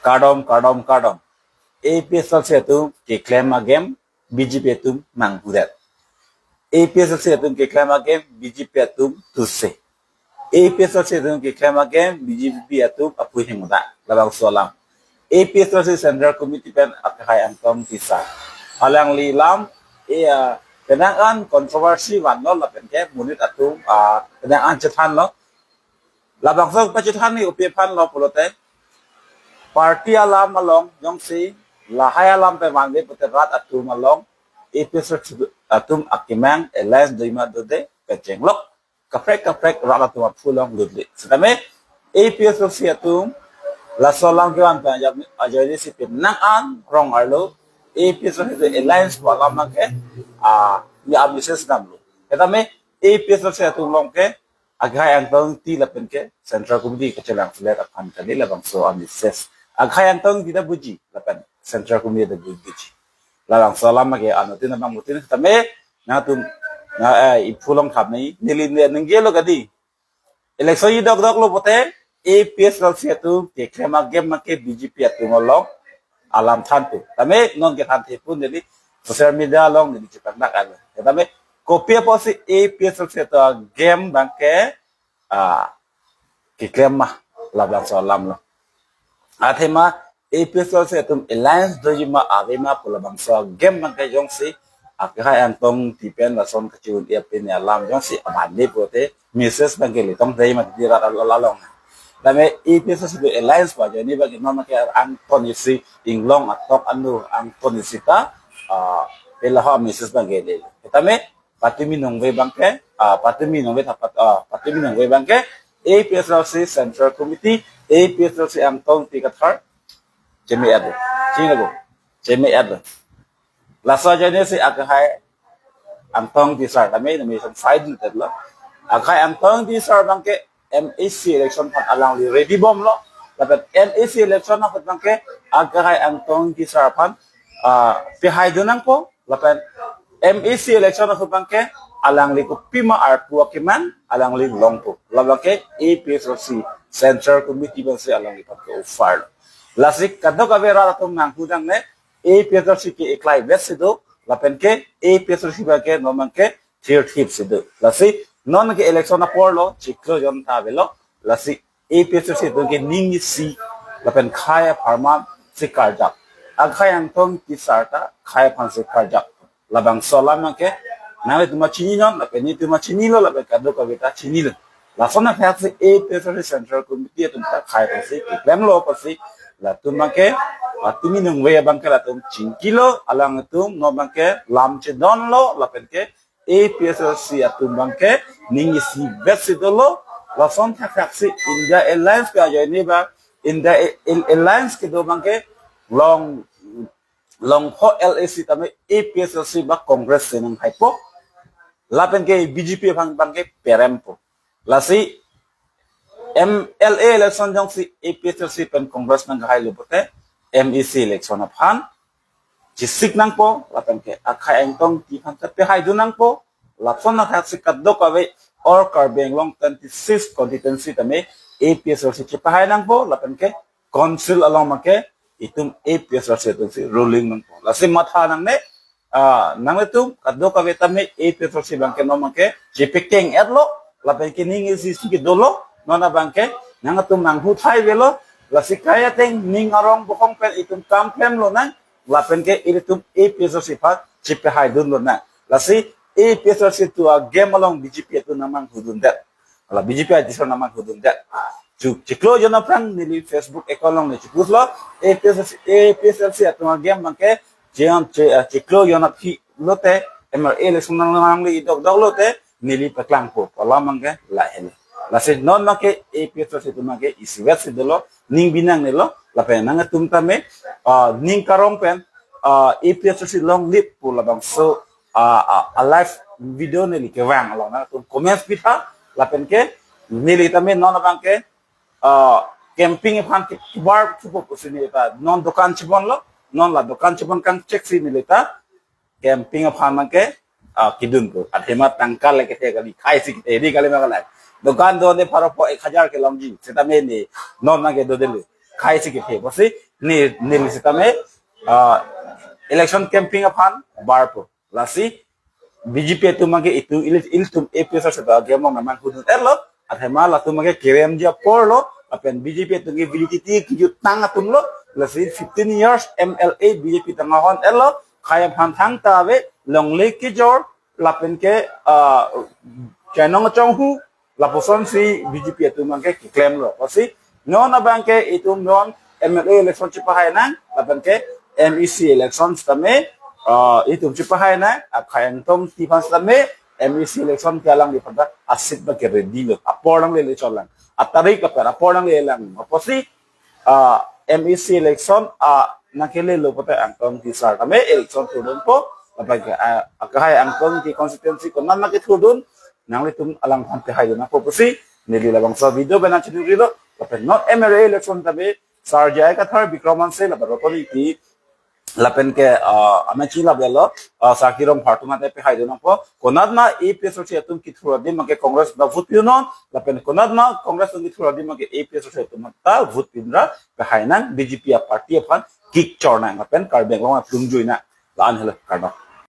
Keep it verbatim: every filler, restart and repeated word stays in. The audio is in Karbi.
Kardom, kardom, kardom. A P H L C atum keklem agame B J P atum nanghudet. A P H L C atum keklem agame B J P atum tuse. A P H L C atum keklem agame B J P atum apui hengda. Labangso alam A P H L C Central Committee pen akhai Angtong Tisar, alangli lam, eh, ah, penang an controversy vanlo lapen ke monit atum, ah, penang an chethanlo. Labangso pachethan ni upi aphan lo pulote, party alam along jongsi lahai alam pe vanve pute rat atum along A P H L C atum akemang alliance doji ma dode kechenglok, kaprek kaprek rat atum aphu along lutli. Setame A P H L C atum laso alam kevan pen ajak ajoine si penang an rong arlo A P H L C alliance pu alam ke, ah, ni a-message damlo. Setame A P H L C atum along ke akhai Angtong Ti lapen ke Central Committee kachelang selet aphan kali labangso a-message. Akhai Angtong Ti ta buji lapen Central Committee ta bu-, buji. Labangso alam ke anuttin abang mutin tame nangtum na, eh, iphu along khap ni neli ne ningje lo kadi. Election idok dok lo pute A P H L C atum keklem agame ma ke B J P atum along alam thanpo. Tame non kethan thepo neli social media along neli chepangdak alo. Tame kopi apotsi A P H L C atum agame abang ke, ah, keklem ma, labangso alam lo. Athema A P H L C atum alliance doji ma ave ma pu labangso agame abang ke jongsi akhai Angtong Ti pen lason kachiun ep pen alam jongsi abang ni pute message abang ke letong dei ma di rat al-, al-, along. Tame A P H L C atum alliance pu ajoine abang ke non ke angton isi inglong atok anu angton isi ta, ah, pelaho message abang ke le. Tame patumi nongve abang ke, ah, patumi nongve thapat, ah, patumi nongve abang ke A P H L C Central Committee, A P H L C Angtong Ti Kathar, cheme-et lo. Ching lo. Cheme-et lo. Laso ajoine si akhai Angtong Tisar, tame nomination file ni tet lo. Akhai Angtong Tisar abang ke M A C election aphan alangli ready bomlo. Lapen M A C election aphan abang ke akhai Angtong Tisar aphan, ah, pehai dun nangpo. Lapen M A C election ahut abang ke alangli kopima arpu akemang alangli longpo. Labang ke A P H L C Central Committee abang si alangliphan ke offer lo. Lasi kadokave rat atum nanghu nangne A P H L C ke eklai vet si do, lapen ke A P H L C abang ke non abang ke thirthip si do. Lasi non ke election apor lo, chiklo jon ta avelo. Lasi A P H L C atum ke ning isi lapen khei apharman si karjap. Akhai Angtong Tisar ta khei aphan si karjap. Labangso alam abang ke nanglitum ta chininon, lapen nelitum ta chinilo, lapen kadokave ta chinilo. Lason aphak si A P H L C Central Committee atum ta khei aphan si keklem lo apotsi latum abang ke, ah, patumi nongve abang ke latum chingkilo, alangtum non abang ke lam chedon lo, lapen ke A P H L C atum abang ke ning isi vet si dolo. Lason thakthak si India Alliance ke ajoine abang, India Al-, Alliance kedo abang ke long, longpho L A C tame A P H L C ba Congress si nanghaipo. Lapen ke B J P aphan abang ke perempo. Lasi M L A election jongsi A P H L C pen Congress nanghai lo pute M A C election aphan chesik nangpo, lapen ke akhai Angtong Ti aphan ta pehai dun nangpo. Lason athak si kadokave all Karbi Anglong twenty-six constituency tame A P H L C chepehai nangpo, lapen ke council along abang ke itum A P H L C atum si ruling nangpo. Lasi matha nangne, ah, nanglitum kadokave tame A P H L C abang ke non abang ke chepekeng-et lo, lapen ke ning isi si kedo lo, non abang ke nangtum nanghu thai avelo. Lasi kai ateng ning arong bohong pen itum kam klem lonang, lapen ke ilitum A P H L C aphan chepehai dun lonang. Lasi A P H L C atum agame along B J P atum nangmanghudundet. Ala B J P atum nangmanghudundet. Chu, chiklo jon aphrang neli Facebook account along neli chipost lo, A P H L C, A P H L C atum agame abang ke, jeng che, ah, chiklo jon aphi lote, M L A election nang nangli idok dok lote, neli paklangpo, pu alam abang ke lahelo. Lasi non abang ke A P H L C atum abang ke isivet si dolo, ning binong nelo, lapen nangtum tame, ah, ning karong pen, ah, A P H L C long live pu labangso, ah, ah, ah, live video neli kevang along nangtum comments pitha, lapen ke neli tame non abang ke, ah, campaign aphan ke kibar chupo pusi neli ta non dokan chibon lo, non la dokan chibon kangchek si neli ta campaign aphan abang ke, ah, kedunpo. Athema tangka le kethe kali, khei si kethe di kali ma kalai. Dokan do ne pharo po ek hajar kelongji, setame ne non abang ke dodelo. khei si kephe pusi ne neli sitame, ah, election campaign aphan barpo. Lasi B J P atum abangke itum ili- ilitum A P H L C ta game along nangmanghudun etlo, athema latum abangke keremji aporlo, lapen B J P atum ke validity kejut tang atumlo, lasi fifteen years M L A B J P ta nahon etlo, khei aphan thangta ave, longle kejor, lapen ke, ah, chainong chonghu, lapuson si B J P atum abangke keklemlo. Pusi non abangke itum non M L A election chepahai nang, lapen ke M A C election sitame, ah, itum chepahai nang, akhei angtong ti aphan sitame, M A C election ke alangliphan ta a-seat abangke ready lo. Apor nangle le chotlang. Atarik lapen apor nangle lang. Pusi, ah, M A C election, ah, nangkelelo pote angtong ti sar tame election thurdunpo, lapen ke, ah, akhei angtong ti constituency konat ma kethurdun, nanglitum alangphan pehai dun nangpo pusi, neli labangso video pen nangchiningri lo, lapen non M L A election tame, sar J I Kathar, Bikram Hanse, lapen Roton Engti, lapen ke, ah, amen chinglap lo, ah, Saki Rongphar atum ate pehai dun nangpo, konat ma A P H L C atum kethur adim abangke Congress ta vote pinon, lapen konat ma Congress atum kethur adim abangke A P H L C atum ta vote pinra pehai nang, B J P a-party aphan kikchor nang, lapen Karbi Anglong atum jui nang, la-an helo, kardom.